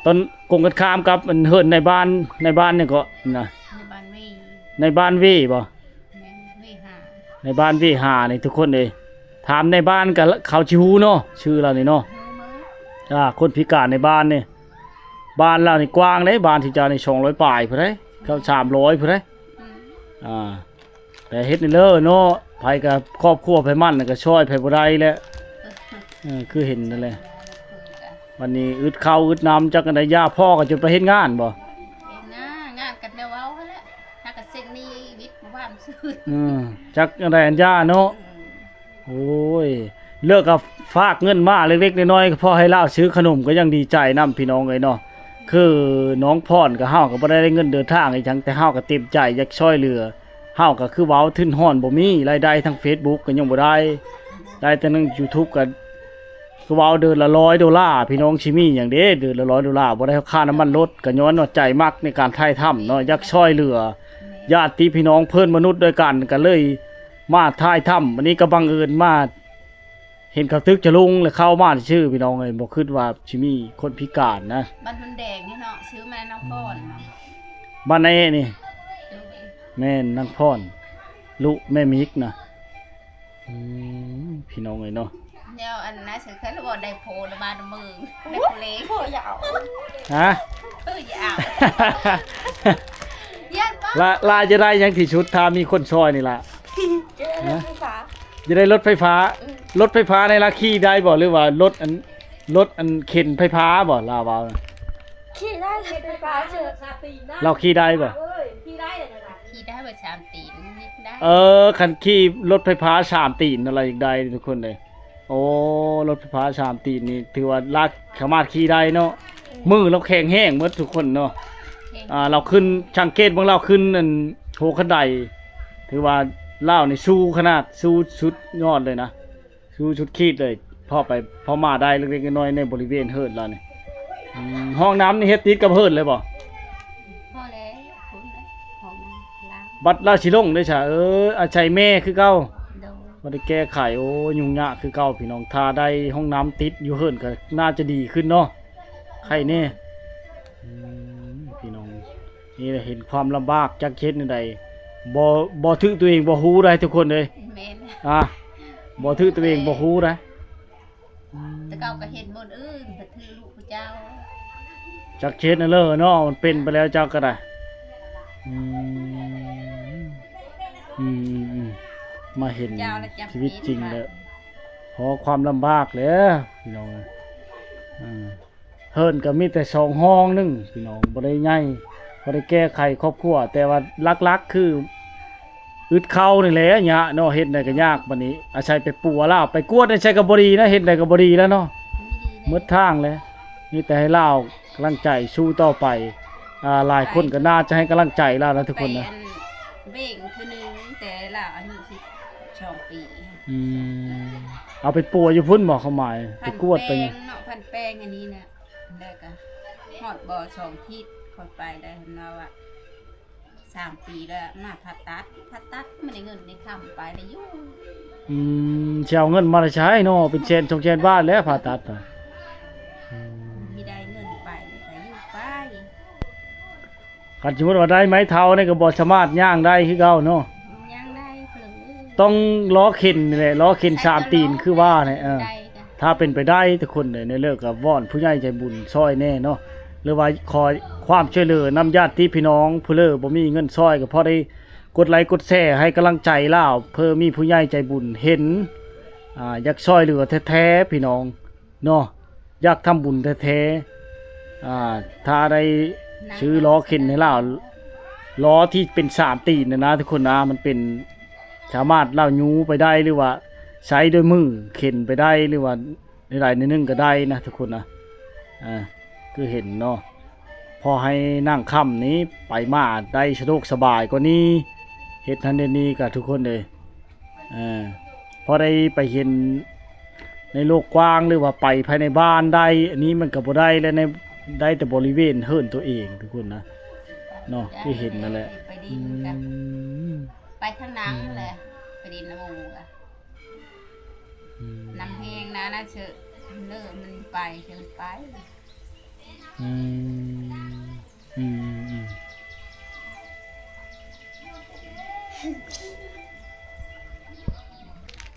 ຕອນກົງກັນຂ້າມກັບອັນເຮືອນໃນບ້ານ ໃນບ້ານຫຍັງເກາະນະ ໃນບ້ານເວ ໃນບ້ານເວບໍ່? ແມ່ນ ເວຫ້າ ໃນບ້ານເວຫ້ານີ້ທຸກຄົນເອີຍ. ຖາມໃນບ້ານກໍເຂົາຊິຮູ້ເນາະ ຊື່ລາວນີ້ເນາະ. ອ່າ ຄົນພິການໃນບ້ານນີ້ ບ້ານລາວນີ້ກວ້າງເດ້ ບ້ານທີ່ເຈົ້ານີ້ສອງຮ້ອຍປາຍພຸ້ນເດ້ ເກືອບສາມຮ້ອຍພຸ້ນເດ້. ອືມ ອ່າ ແຕ່ເຮັດນີ້ເລີເນາະ ໃຜກໍຄອບຄົວໃຜມັນກໍຊ່ອຍໃຜບໍ່ໄດ້ແຫຼະ. ເອີ ຄືເຫັນນັ້ນແຫຼະ ບັດນີ້ອຶດເຂົ້າອຶດນ້ຳ ຈັກອັນໃດ ຢ່າພໍ່ກໍຈົນໄປເຮັດງານບໍ່? ເຮັດນາ ງານກັນແນວເວົ້າຫັ້ນແຫຼະ ຫາກະເຊັນໜີ້ວິດວາມຊື່. ອືມ ຈັກອັນໃດອັນຢ່າເນາະ. ອືມ ໂອ້ຍ ເລີກກໍຝາກເງິນມາເລັກໆນ້ອຍໆ ພໍໃຫ້ລາວຊື້ຂະໜົມກໍຍັງດີໃຈນຳ ພີ່ນ້ອງເອີຍເນາະ. ຄືນ້ອງພອນກັບເຮົາກໍບໍ່ໄດ້ເງິນເດີນທາງອີ່ຫຍັງ ແຕ່ເຮົາກໍເຕັມໃຈຢາກຊ່ອຍເຫຼືອ. ເຮົາກໍຄືເວົ້າ ທຶນຮອນບໍ່ມີ ລາຍໄດ້ທາງເຟສບຸກກໍຍັງບໍ່ໄດ້. ໄດ້ແຕ່ໜຶ່ງ YouTube ກໍຄືວ່າເດືອນລະຮ້ອຍໂດລາ ພີ່ນ້ອງ ຊິມີຫຍັງເດ້ ເດືອນລະຮ້ອຍໂດລາ ບໍ່ໄດ້ຄ່ານ້ຳມັນລົດ ກໍຍ້ອນວ່າໃຈມັກໃນການຖ່າຍທຳເນາະ ຢາກຊ່ອຍເຫຼືອຍາດຕິພີ່ນ້ອງເພື່ອນມະນຸດດ້ວຍກັນ ກໍເລີຍມາຖ່າຍທຳ. ອັນນີ້ກໍບັງເອີນມາເຫັນເຂົາຕຶກຈະລົງ ແລ້ວເຂົ້າມາຊື່ໆ ພີ່ນ້ອງເອີຍ ບໍ່ຄິດວ່າຊິມີຄົນພິການນະ. ບ້ານຮຸນແດງນີ້ເນາະ ຊື້ມານາງພອນ ບ້ານໃດນີ້? ແມ່ນນາງພອນ ລຸແມ່ມິກນະ. ອືມ ພີ່ນ້ອງເອີຍເນາະ ແນວອັນນັ້ນ ຄືເຂົາເວົ້າໄດ້ໂພລະບາດເມືອງ ໄດ້ໂພເລ ໂພຍາວ ຮະ ໂພຍາວ ຢ້ານປະ ລາ ລາຈະໄດ້ຫຍັງທີ່ສຸດ ຖ້າມີຄົນຊ່ອຍນີ້ລະ? ຮະ ຈະໄດ້ລົດໄຟຟ້າ ອືມ ລົດໄຟຟ້ານີ້ລາຂີ່ໄດ້ບໍ່ ຫຼືວ່າລົດອັນ ລົດອັນເຂັນໄຟຟ້າບໍ່ ລາເວົ້ານະ? ຂີ່ໄດ້ລົດໄຟຟ້າເຊີ ລາວຂີ່ໄດ້ບໍ່? ຂີ່ໄດ້ບໍ່ ສາມຕີນ ເອີ ຄັນຂີ່ລົດໄຟຟ້າສາມຕີນນະ ລາວຢາກໄດ້ທຸກຄົນເດ້. ໂອ້ ລົດໄຟຟ້າສາມຕີນນີ້ ຖືວ່າລາວສາມາດຂີ່ໄດ້ເນາະ ອືມ ມືລາວແຂງແຮງໝົດທຸກຄົນເນາະ ແຂງ ອ່າ ລາວຂຶ້ນ ສັງເກດເບິ່ງລາວຂຶ້ນອັນໂຫຄັນໄດ ຖືວ່າລາວນີ້ສູ້ຂະໜາດ ສູ້ສຸດຍອດເລີຍນະ. ສູ້ສຸດຂີດເລີຍ ພໍໄປພໍມາໄດ້ເລັກໆນ້ອຍໆ ໃນບໍລິເວນເຮືອນລາວນີ້. ອືມ ຫ້ອງນ້ຳນີ້ເຮັດຕິດກັບເຮືອນເລີຍບໍ່? ພໍແລ້ວ ພຸ້ນແຫຼະ ຫ້ອງນ້ຳລາວ ບັດລາວຊິລົງເດ້ຊະ ເອີ ອາໄສແມ່ຄືເກົ່າ ໂດຍ ບໍ່ໄດ້ແກ້ໄຂ. ໂອ້ ຫຍຸ້ງຍາກຄືເກົ່າພີ່ນ້ອງ ຖ້າໄດ້ຫ້ອງນ້ຳຕິດຢູ່ເຮືອນກໍໜ້າຈະດີຂຶ້ນເນາະ ໄຄແນ່. ອືມ ພີ່ນ້ອງ ນີ້ແຫຼະ ເຫັນຄວາມລຳບາກ ຈັກເຮັດແນວໃດ ບໍ່ ບໍ່ຖືກຕົວເອງບໍ່ຮູ້ໄດ໋ທຸກຄົນເອີຍ. ແມ່ນ ອ່າ ບໍ່ຖືກຕົວເອງບໍ່ຮູ້ໄດ໋. ອືມ ແຕ່ເກົ່າກໍເຮັດບ່ອນອື່ນ ກໍຖືກລູກເຈົ້າ ຈັກເຮັດແນວເລີເນາະ ມັນເປັນໄປແລ້ວເຈົ້າກໍໄດ້. ອືມ ອືມໆໆ ມາເຫັນຊີວິດຈິງແລ້ວ ພໍຄວາມລຳບາກແຫຼະພີ່ນ້ອງ. ເອີ ເຮືອນກໍມີແຕ່ສອງຫ້ອງໜຶ່ງພີ່ນ້ອງ ບໍ່ໄດ້ໃຫຍ່ ພໍໄດ້ແກ້ໄຂຄອບຄົວ ແຕ່ວ່າຫຼັກໆຄືອຶດເຂົ້ານີ້ແຫຼະຍາກເນາະ ເຮັດໃດກໍຍາກ. ບັດນີ້ອາໄສໄປປົວລາວ ໄປກວດໃດໃສກໍບໍ່ດີນະ ເຮັດໃດກໍບໍ່ດີແລ້ວເນາະ ໝົດທາງແລ້ວ. ມີແຕ່ໃຫ້ລາວກຳລັງໃຈສູ້ຕໍ່ໄປ ອ່າ ຫຼາຍຄົນກໍໜ້າຈະໃຫ້ກຳລັງໃຈລາວນະທຸກຄົນນະ. ໄປອັນເບັງເທື່ອໜຶ່ງ ແຕ່ລາວອາຍຸສິບສອງປີ. ອືມ ເອົາໄປປົວຢູ່ພຸ້ນບໍ່ ຄວາມໝາຍ ໄປກວດໄປຫຍັງເນາະ ພັນແປງອັນນີ້ນະ. ແລ້ວກໍຮອດບໍ່ສອງທິດ ຂ້ອຍໄປໄດ້ ເພິ່ນວ່າ ສາມປີແລ້ວ ມາຜ່າຕັດ ຜ່າຕັດ ມັນໄດ້ເງິນໄດ້ຄຳໄປໄດ້ຢູ່. ອືມ ຊິເອົາເງິນມາແຕ່ໃສເນາະ ເປັນແສນສອງແສນບາດແລ້ວ ຜ່າຕັດນະ. ອືມ ຊິໄດ້ເງິນໄປ ໄດ້ຢູ່ໄປ. ຄັນສົມມຸດວ່າໄດ້ໄມ້ເທົ້ານີ້ກໍບໍ່ສາມາດຍ່າງໄດ້ຄືເກົ່າເນາະ ຍ່າງໄດ້ເພິ່ນ ຕ້ອງລໍ້ເຂັນນີ້ແຫຼະ ລໍ້ເຂັນສາມຕີນຄືວ່ານີ້. ເອີ ໄດ້ ຖ້າເປັນໄປໄດ້ທຸກຄົນເດີ ໃນເລີກກໍວອນຜູ້ໃຫຍ່ໃຈບຸນຊ່ອຍແດ່ເນາະ ຫຼືວ່າຂໍຄວາມຊ່ວຍເຫຼືອນຳຍາດຕິພີ່ນ້ອງ ຜູ້ເລີບໍ່ມີເງິນຊ່ອຍ ກໍພໍໄດ້ກົດໄລກົດແຊໃຫ້ກຳລັງໃຈລາວ ເພື່ອມີຜູ້ໃຫຍ່ໃຈບຸນເຫັນ ອ່າ ຢາກຊ່ອຍເຫຼືອແທ້ໆ ພີ່ນ້ອງເນາະ ຢາກທຳບຸນແທ້ໆ. ອ່າ ຖ້າໄດ້ຊື້ລໍ້ເຂັນໃຫ້ລາວ ລໍ້ທີ່ເປັນສາມຕີນນະ ນະທຸກຄົນນະ ມັນເປັນ ສາມາດລາວຍູ້ໄປໄດ້ ຫຼືວ່າໃຊ້ດ້ວຍມືເຂັນໄປໄດ້ ຫຼືວ່າໃດໆໜຶ່ງກໍໄດ້ນະທຸກຄົນນະ. ອ່າ ຄືເຫັນເນາະ ພໍໃຫ້ນາງຄຳນີ້ໄປມາໄດ້ສະດວກສະບາຍກວ່ານີ້ ເຮັດຫັ້ນເຮັດນີ້ກໍທຸກຄົນເອີຍ. ເອີ ພໍໄດ້ໄປເຫັນໃນໂລກກວ້າງ ຫຼືວ່າໄປພາຍໃນບ້ານໄດ້ ອັນນີ້ມັນກໍບໍ່ໄດ້ແລ້ວ ໃນ ໄດ້ແຕ່ບໍລິເວນເຮືອນຕົວເອງທຸກຄົນນະ ເນາະ ຄືເຫັນນັ້ນແຫຼະ. ໄປດິນກັນ ອືມ ໄປທາງໜັງແຫຼະ ໄປດິນນຳໝູ່ກະ ອືມ ນ້ຳແຫ້ງນະ ນັ້ນເຊີ ເລີມັນໄປ ເຊີໄປ. ອືມ ອືມໆ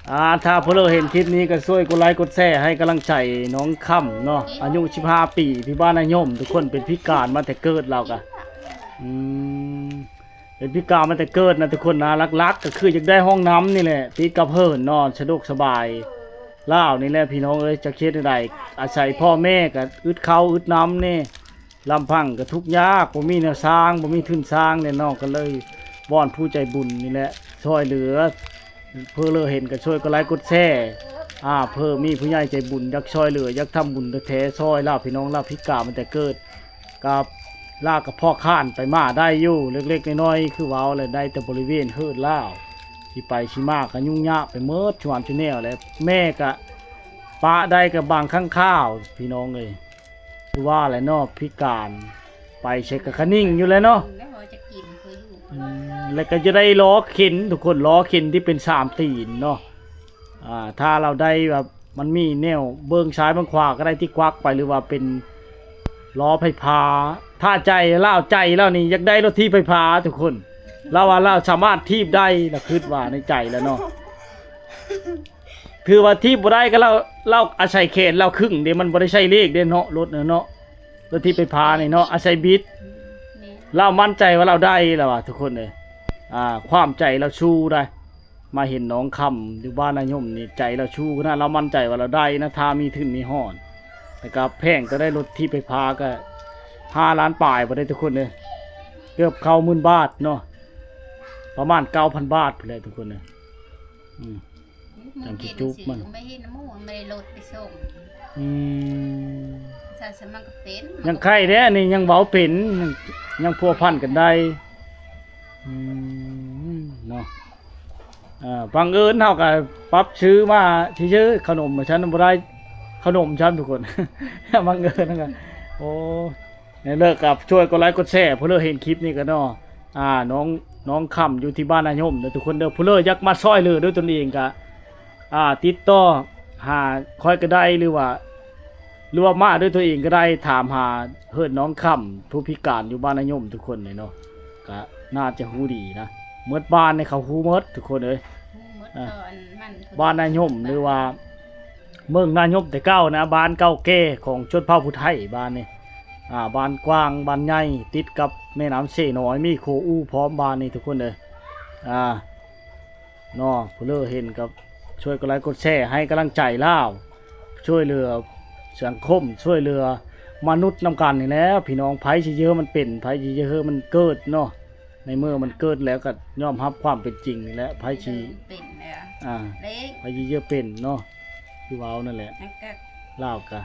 ໆ ອ່າ ຖ້າຜູ້ເລີເຫັນຄລິບນີ້ກໍຊ່ວຍກົດໄລກົດແຊໃຫ້ກຳລັງໃຈນ້ອງຄຳເນາະ ອາຍຸສິບຫ້າປີ ທີ່ບ້ານນາຍົມ ທຸກຄົນ ເປັນພິການມາແຕ່ເກີດລາວກະ ອືມ ເປັນພິການມາແຕ່ເກີດນະທຸກຄົນນະ. ຫຼັກໆກໍຄືຢາກໄດ້ຫ້ອງນ້ຳນີ້ແຫຼະ ຕິດກັບເຮືອນເນາະ ສະດວກສະບາຍລາວນີ້ແຫຼະ ພີ່ນ້ອງເອີຍ. ຈັກເຮັດແນວໃດ ອາໄສພໍ່ແມ່ກໍອຶດເຂົ້າອຶດນ້ຳແດ່ ລຳພັງກໍທຸກຍາກ ບໍ່ມີແນວສ້າງ ບໍ່ມີທຶນສ້າງແດ່ເນາະ ກໍເລີຍວອນຜູ້ໃຈບຸນນີ້ແຫຼະຊ່ອຍເຫຼືອ. ເພື່ອເລີເຫັນກໍຊ່ວຍກົດໄລກົດແຊ ອ່າ ເພື່ອມີຜູ້ໃຫຍ່ໃຈບຸນຢາກຊ່ອຍເຫຼືອ ຢາກທຳບຸນແທ້ໆ ຊ່ອຍລາວ ພີ່ນ້ອງລາວ ພິການມາແຕ່ເກີດ ກັບລາວກໍພໍຄ້ານໄປມາໄດ້ຢູ່ເລັກໆນ້ອຍໆ ຄືເວົ້າແຫຼະ ໄດ້ແຕ່ບໍລິເວນເຮືອນລາວ. ຊິໄປຊິມາກໍຫຍຸ້ງຍາກໄປໝົດ ຊວນຊະແນວແຫຼະ ແມ່ກໍປະໄດ້ກໍບາງຄັ້ງຄາວ ພີ່ນ້ອງເອີຍ ຄືວ່າແຫຼະເນາະ ພິການ ໄປໃສກໍຂະໜິງຢູ່ແຫຼະເນາະ ແລ້ວເຮົາຈະກິນຄືຢູ່ ອືມ ແລ້ວກໍຈະໄດ້ລໍ້ເຂັນ ທຸກຄົນ ລໍ້ເຂັນທີ່ເປັນສາມຕີນເນາະ ອ່າ ຖ້າລາວໄດ້ແບບ ມັນມີແນວເບິ່ງຊ້າຍເບິ່ງຂວາກໍໄດ້ທີ່ກວັກໄປ ຫຼືວ່າເປັນລໍ້ໄຟຟ້າ ຖ້າໃຈລາວ ໃຈລາວນີ້ຢາກໄດ້ລົດຖີບໄຟຟ້າທຸກຄົນ ລາວວ່າລາວສາມາດຖີບໄດ້ ລາວຄິດວ່າໃນໃຈລາວເນາະ ຖືວ່າຖີບບໍ່ໄດ້ກໍລາວ ລາວອາໄສແຂນລາວຄຶ່ງເດ້ ມັນບໍ່ໄດ້ໃຊ້ເລກເດ້ເນາະ ລົດນະເນາະ ລົດຖີບໄຟຟ້ານີ້ເນາະ ອາໄສບິດ ແມ່ນ ລາວໝັ້ນໃຈວ່າລາວໄດ້ ລາວວ່າ ທຸກຄົນເອີຍ ອ່າ ຄວາມໃຈລາວສູ້ໄດ໋ ມາເຫັນນ້ອງຄຳຢູ່ບ້ານນາຍົມນີ້ ໃຈລາວສູ້ຂະໜາດ ລາວໝັ້ນໃຈວ່າລາວໄດ້ນະ ຖ້າມີທຶນມີຮອດ ແລ້ວກໍແພງ ກໍໄດ້ລົດຖີບໄຟຟ້າກໍຫ້າລ້ານປາຍພຸ້ນເດ້ທຸກຄົນເອີຍ ເກືອບເຂົ້າໝື່ນບາດເນາະ ປະມານເກົ້າພັນບາດພຸ້ນແຫຼະທຸກຄົນເອີຍ ອືມ ຈັ່ງຊິຈູບມັນ ໄປເຮັດນ້ຳໝູ ໄປລົດໄປສົ່ງ ອືມ ຊັ້ນ ຊັ້ນມັນກໍເປັນ ຍັງໄຄແດ່ ອັນນີ້ຍັງເວົ້າເປັນ ຍັງ ຍັງພົວພັນກັນໄດ້ ອືມ ເນາະ ອ່າ ບັງເອີນເຮົາກໍປັບຊື້ມາຊື່ໆ ຂະໜົມວ່າຊັ້ນ ບໍ່ໄດ້ຂະໜົມຊ້ຳທຸກຄົນ ບັງເອີນເຮົາກໍ ໂອ້ ໃນເລີກກໍຊ່ວຍກົດໄລກົດແຊ ຜູ້ເລີເຫັນຄລິບນີ້ກໍເນາະ ອ່າ ນ້ອງ ນ້ອງຄຳຢູ່ທີ່ບ້ານນາຍົມເດີທຸກຄົນເດີ ຜູ້ເລີຢາກມາຊ່ອຍເຫຼືອດ້ວຍຕົນເອງກໍ ອ່າ ຕິດຕໍ່ຫາຂ້ອຍກໍໄດ້ ຫຼືວ່າ ຫຼືວ່າມາດ້ວຍຕົວເອງກໍໄດ້ ຖາມຫາເຮີດນ້ອງຄຳ ຜູ້ພິການຢູ່ບ້ານນາຍົມທຸກຄົນເລີຍເນາະ ກໍໜ້າຈະຮູ້ດີນະ ໝົດບ້ານນີ້ເຂົາຮູ້ໝົດທຸກຄົນເອີຍ ຮູ້ໝົດ ອ່າ ຕອນມັນ ບ້ານນາຍົມ ຫຼືວ່າເມືອງນາຍົມແຕ່ເກົ່ານະ ບ້ານເກົ່າແກ່ຂອງຊົນເຜົ່າຜູ້ໄທ ບ້ານນີ້ ອ່າ ບ້ານກວ້າງ ບ້ານໃຫຍ່ ຕິດກັບແມ່ນ້ຳເຊນ້ອຍ ມີໂຄອູ້ພ້ອມ ບ້ານນີ້ທຸກຄົນເອີຍ ອ່າ ເນາະ ຜູ້ເລີເຫັນກໍຊ່ວຍກົດໄລກົດແຊໃຫ້ກຳລັງໃຈລາວ ຊ່ວຍເຫຼືອສັງຄົມ ຊ່ວຍເຫຼືອມະນຸດນຳກັນນີ້ແຫຼະ ພີ່ນ້ອງ ໃຜຊິເຍອະມັນເປັນ ໃຜຊິເຍອະມັນເກີດເນາະ ໃນເມື່ອມັນເກີດແລ້ວກໍຍອມຮັບຄວາມເປັນຈິງນີ້ແຫຼະ ໃຜຊິ ເປັນແລ້ວ ອ່າ ເລກ ໃຜຊິເຍອະເປັນເນາະ ຄືເວົ້ານັ້ນແຫຼະ ແລ້ວກໍ ລາວກະ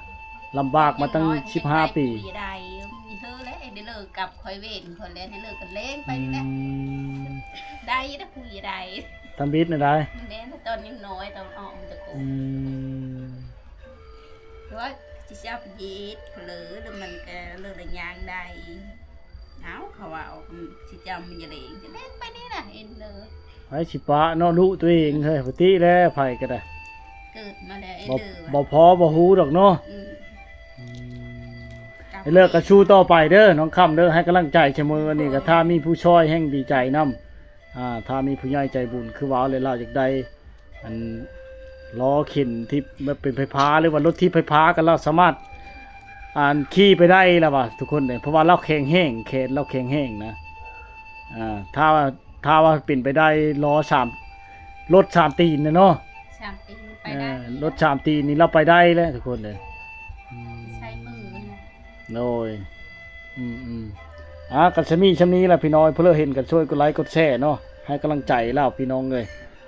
ລຳບາກມາຕັ້ງສິບຫ້າປີ ໄດ້ ມີເຮີແຫຼະ ໄດ້ເລີກກັບຂ້ອຍເວນຄົນແລະ ໄດ້ເລີກກັນເລງໄປນີ້ແຫຼະ ອືມ ໄດ້ນະ ຜູ້ໃດ ທຳອິດນະໄດ້ ແມ່ນ ຕອນຍັງນ້ອຍ ຕອນອອກມາແຕ່ໂກ ອືມ ວ່າຊິເອົາໄປເຮັດເລີ ແລ້ວມັນກະເລີກລະຍ່າງໄດ້ ເອົາ ເຂົາວ່າເອົາ ຊິຈຳມັນຢາເລງ ຈະເລງໄປນີ້ນະ ເຫັນເລີ ໃຜຊິປະເນາະ ລູກຕົວເອງເຮີຍ ປົກກະຕິແຫຼະ ໃຜກໍໄດ້ ເກີດມາແລ້ວ ບໍ່ ເອີ ບໍ່ພໍບໍ່ຮູ້ດອກເນາະ ອືມ ອືມ ເລີກກໍສູ້ຕໍ່ໄປເດີ ນ້ອງຄຳເດີ ໃຫ້ກຳລັງໃຈສະເໝີ ອັນນີ້ກໍຖ້າມີຜູ້ຊ່ອຍແຮ່ງດີໃຈນຳ ອ່າ ຖ້າມີຜູ້ໃຫຍ່ໃຈບຸນ ຄືວ່າແຫຼະ ລາວຢາກໄດ້ ອັນ ລໍ້ເຂັນທີ່ແບບເປັນໄຟຟ້າ ຫຼືວ່າລົດຖີບໄຟຟ້າ ກໍລາວສາມາດ ອັນ ຂີ່ໄປໄດ້ລະວ່າ ທຸກຄົນເອີຍ ເພາະວ່າລາວແຂງແຮງ ແຂນລາວແຂງແຮງນະ ອ່າ ຖ້າວ່າ ຖ້າວ່າເປັນໄປໄດ້ ລໍ້ສາມ ລົດສາມຕີນນະເນາະ ສາມຕີນໄປໄດ້ ເອີ ລົດສາມຕີນນີ້ລາວໄປໄດ້ແຫຼະ ທຸກຄົນເອີຍ ອືມ ໃຊ້ມືນະ ໂດຍ ອືມໆ ອ່າ ກໍຊຳນີ້ຊຳນີ້ລະພີ່ນ້ອງ ເພື່ອເຫັນກໍຊ່ວຍກົດໄລກົດແຊເນາະ ໃຫ້ກຳລັງໃຈລາວພີ່ນ້ອງເອີຍ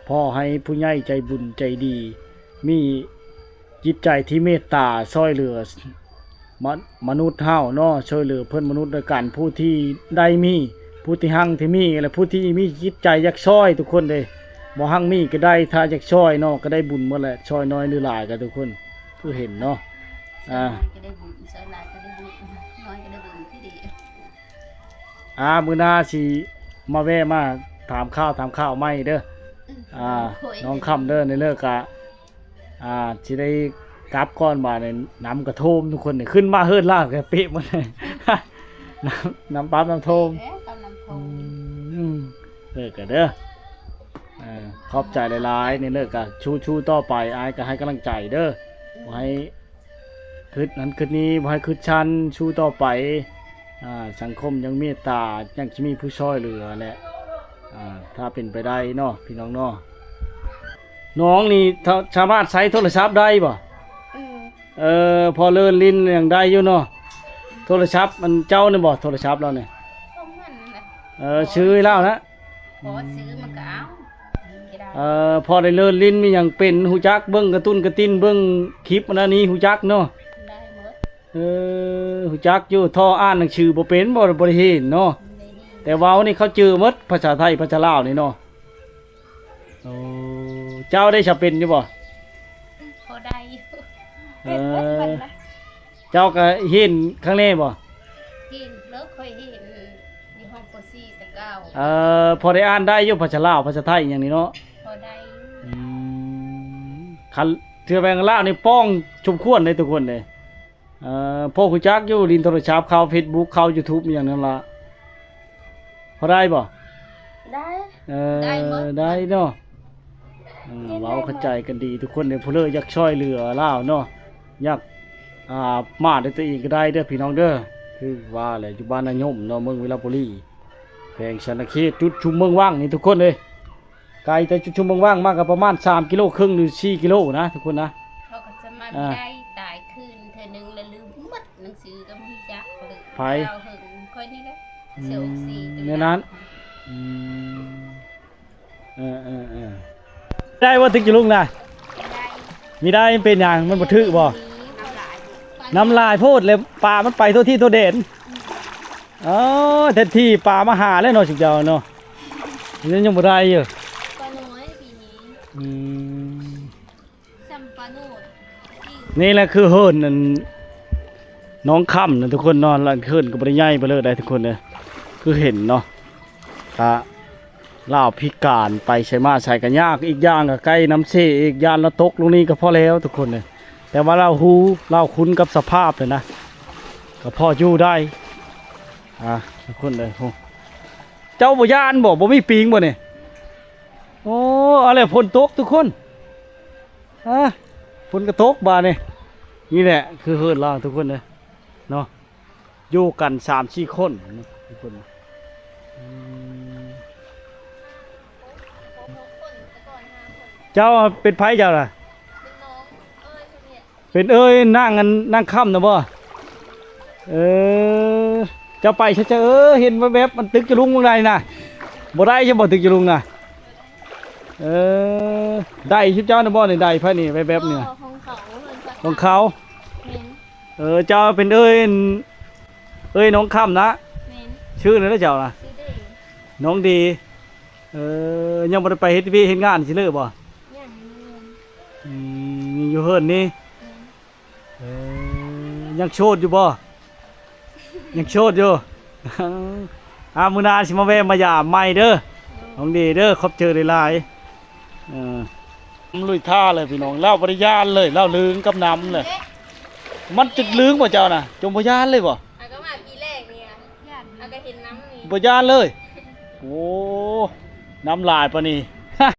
ຂໍໃຫ້ຜູ້ໃຫຍ່ໃຈບຸນໃຈດີ ມີຈິດໃຈທີ່ເມດຕາຊ່ອຍເຫຼືອ ມະ ມະນຸດເຮົາເນາະ ຊ່ວຍເຫຼືອເພື່ອນມະນຸດດ້ວຍກັນ ຜູ້ທີ່ໄດ້ມີ ຜູ້ທີ່ຮັ່ງທີ່ມີ ແລະ ຜູ້ທີ່ມີຈິດໃຈຢາກຊ່ອຍ ທຸກຄົນເດ້ ບໍ່ຮັ່ງມີກໍໄດ້ ຖ້າຢາກຊ່ອຍເນາະ ກໍໄດ້ບຸນໝົດແຫຼະ ຊ່ອຍນ້ອຍຫຼືຫຼາຍກໍທຸກຄົນ ຄືເຫັນເນາະ ອ່າ ນ້ອຍກໍໄດ້ບຸນ ຊ່ອຍຫຼາຍກໍໄດ້ບຸນ ນ້ອຍກໍໄດ້ບຸນຄືເດີ ອ່າ ມື້ໜ້າຊິມາແວ່ມາຖາມຂ່າວ ຖາມຂ່າວໃໝ່ເດີ ອ່າ ນ້ອງຄຳເດີ ໃນເລີກກະ ອ່າ ຊິໄດ້ກັບກ່ອນບາດນີ້ ນ້ຳກະຖ້ວມທຸກຄົນນີ້ ຂຶ້ນມາເຮີດລາດກະເປະໝົດເລີຍ ນ້ຳ ນ້ຳປາບນ້ຳຖ້ວມ ແລ້ວກໍນ້ຳຖ້ວມ ອືມ ເລີກກະເດີ ເອີ ຂອບໃຈຫຼາຍໆ ໃນເລີກກະສູ້ໆຕໍ່ໄປ ອ້າຍກະໃຫ້ກຳລັງໃຈເດີ ບໍ່ໃຫ້ ຄິດນັ້ນຄິດນີ້ ບໍ່ໃຫ້ຄິດຊັ້ນ ສູ້ຕໍ່ໄປ ອ່າ ສັງຄົມຍັງເມດຕາ ຍັງຊິມີຜູ້ຊ່ອຍເຫຼືອແຫຼະ ອ່າ ຖ້າເປັນໄປໄດ້ເນາະ ພີ່ນ້ອງເນາະ ນ້ອງນີ້ ສາ ສາມາດໃຊ້ໂທລະສັບໄດ້ບໍ່? ເອີ ເອີ ພໍເລີນຫຼິ້ນຍັງໄດ້ຢູ່ເນາະ ໂທລະສັບ ອັນເຈົ້ານີ້ບໍ່ ໂທລະສັບລາວນີ້? ຂອງມັນແຫຼະ ເອີ ຊື້ໃຫ້ລາວນະ ພໍຊື້ມັນກໍເອົາ ເອີ ພໍໄດ້ເລີນຫຼິ້ນມີຫຍັງເປັນ ຮູ້ຈັກເບິ່ງກາຕູນກາຕິນ ເບິ່ງຄລິບອັນນັ້ນນີ້ ຮູ້ຈັກເນາະ ໄດ້ໝົດ ເອີ ຮູ້ຈັກຢູ່ ທໍ່ອ່ານໜັງສືບໍ່ເປັນ ບໍ່ ບໍ່ໄດ້ເຫັນເນາະ ແຕ່ເວົ້ານີ້ເຂົ້າໃຈໝົດ ພາສາໄທ ພາສາລາວນີ້ເນາະ ໂອ້ ເຈົ້າໄດ້ສະເປັນຢູ່ບໍ່? ພໍໄດ້ຢູ່. ເອີ ເຈົ້າກໍເຫັນຄັ້ງແນ່ບໍ່? ເຫັນແລ້ວ ຂ້ອຍເຫັນຢູ່ຫ້ອງ ປ.ສີ່ ແຕ່ເກົ່າ. ເອີ ພໍໄດ້ອ່ານໄດ້ຢູ່ພາສາລາວ ພາສາໄທຫຍັງນີ້ເນາະ? ພໍໄດ້ຢູ່. ອືມ ຄັນເທື່ອແບງລາວນີ້ປ້ອງສົມຄວນເດ້ທຸກຄົນເດ້. ເອີ ພໍຮູ້ຈັກຢູ່ ຫຼິ້ນໂທລະສັບ ເຂົ້າເຟສບຸກ ເຂົ້າຢູທູບ ອີ່ຫຍັງນັ້ນລະ. ພໍໄດ້ບໍ່? ໄດ້. ເອີ ໄດ້ໝົດ ໄດ້ເນາະ. ເອີ ເວົ້າເຂົ້າໃຈກັນດີທຸກຄົນເດ້. ຜູ້ເລີຢາກຊ່ອຍເຫຼືອລາວເນາະ ຢາກ ອ່າ ມາດ້ວຍຕົວເອງກໍໄດ້ເດີພີ່ນ້ອງເດີ. ຄືວ່າແຫຼະ ຢູ່ບ້ານນາຍົມເນາະ ເມືອງວິລະບູລີ ແຂວງສະຫວັນນະເຂດ ຈຸດຊຸມເມືອງວັງນີ້ທຸກຄົນເອີຍ. ໄກແຕ່ຈຸດຊຸມເມືອງວັງມາກໍປະມານສາມກິໂລເຄິ່ງ ຫຼື ສີ່ກິໂລນະທຸກຄົນນະ. ເຂົາກໍຈະມາ ອ່າ ໄດ້ຕາຍຄືນເທື່ອໜຶ່ງ ແລ້ວລືມໝົດ ໜັງສືກໍບໍ່ຮູ້ຈັກເລີຍ. ໃຜ? ລາວເຫິງ ຂ້ອຍນີ້ແຫຼະ. ອືມ ເສືອອົກຊີ ແນວນັ້ນ. ອືມ ເອີໆໆ ໄດ້ບໍ່? ຖືກຢູ່ລຸງນະ? ໄດ້. ມີໄດ້ ມັນເປັນຫຍັງ? ມັນບໍ່ຖືກບໍ່? ນ້ຳຫຼາຍ ນ້ຳຫຼາຍໂພດ ແລ້ວປາມັນໄປທົ່ວທີ່ທົ່ວແດນ. ອໍ ແທນທີ່ປາມາຫາແລ້ວເນາະ ຊຸມເຈົ້າເນາະ. ຍັງ ຍັງບໍ່ໄດ້ຢູ່ ປານ້ອຍປີນີ້. ອືມ ຊ່ຳປາໂນດ. ນີ້ແຫຼະຄືເຮືອນອັນ ໜອງຄຳນະທຸກຄົນເນາະ. ລະເຮືອນກໍບໍ່ໄດ້ໃຫຍ່ປານໃດທຸກຄົນເດີ ຄືເຫັນເນາະ. ກະລາວພິການ ໄປໃສມາໃສກໍຍາກ. ອີກຢ່າງກໍໃກ້ນ້ຳເຊອີກ ຢ້ານລາວຕົກລົງນີ້ກໍພໍແລ້ວທຸກຄົນເດີ. ແຕ່ວ່າລາວຮູ້ ລາວຄຸ້ນກັບສະພາບເລີຍນະ ກໍພໍຢູ່ໄດ້. ອ່າ ທຸກຄົນເດີ. ໂອ້ ເຈົ້າບໍ່ຢ້ານບໍ່? ບໍ່ມີປີງບໍ່ນີ້? ໂອ້ ເອົາແລ້ວ ຝົນຕົກທຸກຄົນ. ອ່າ ຝົນກໍຕົກບາດນີ້. ນີ້ແຫຼະຄືເຮືອນລາວທຸກຄົນເດີເນາະ. ຢູ່ກັນສາມສີ່ຄົນເນາະທຸກຄົນ. ອືມ ເຈົ້າເປັນໃຜເຈົ້ານະ? ເປັນເອື້ອຍນາງອັນ ນາງຄຳນະບໍ່? ເອີ ເຈົ້າໄປຊະ ເຈົ້າ. ເອີ ເຫັນແວບໆ ມັນຕຶກຈະລຸງເບິ່ງໄດ້ນະ. ບໍ່ໄດ້ຊະບໍ່ ຕຶກຈະລຸງນະ? ເອີ ໄດ້ຊຸມເຈົ້ານະບໍ່ນີ້? ໄດ້ໃຜນີ້ ແວບໆນີ້ນະ? ຂອງເຂົາ ຂອງເຂົາ. ແມ່ນ. ເອີ ເຈົ້າເປັນເອື້ອຍ ເອື້ອຍນ້ອງຄຳນະ? ແມ່ນ. ຊື່ຫຍັງລະເຈົ້ານະ? ຊື່ເດ. ນ້ອງເດ. ເອີ ຍັງບໍ່ໄດ້ໄປເຮັດວຽກເຮັດງານຊິເລີບໍ່? ຍັງ. ອືມ ຍັງຢູ່ເຮືອນນີ້. ແມ່ນ. ເອີ ຍັງໂສດຢູ່ບໍ່? ຍັງໂສດຢູ່. ອ່າ ມື້ໜ້າຊິມາແວ່ມາຢາມໃໝ່ເດີ ນ້ອງເດເດີ. ຂອບໃຈຫຼາຍໆ. ເອີ ລຸຍທ່າເລີຍພີ່ນ້ອງ. ລາວບໍ່ໄດ້ຢ້ານເລີຍ ລາວລຶ້ງກັບນ້ຳເລີຍ. ມັນຈະລຶ້ງບໍ່ເຈົ້ານະ? ຈົນບໍ່ຢ້ານເລີຍບໍ່? ອາ ກໍມາປີແລກນີ້ ອາ ກໍເຫັນນ້ຳນີ້ ບໍ່ຢ້ານເລີຍ. ໂອ້ ນ້ຳຫຼາຍປານນີ້.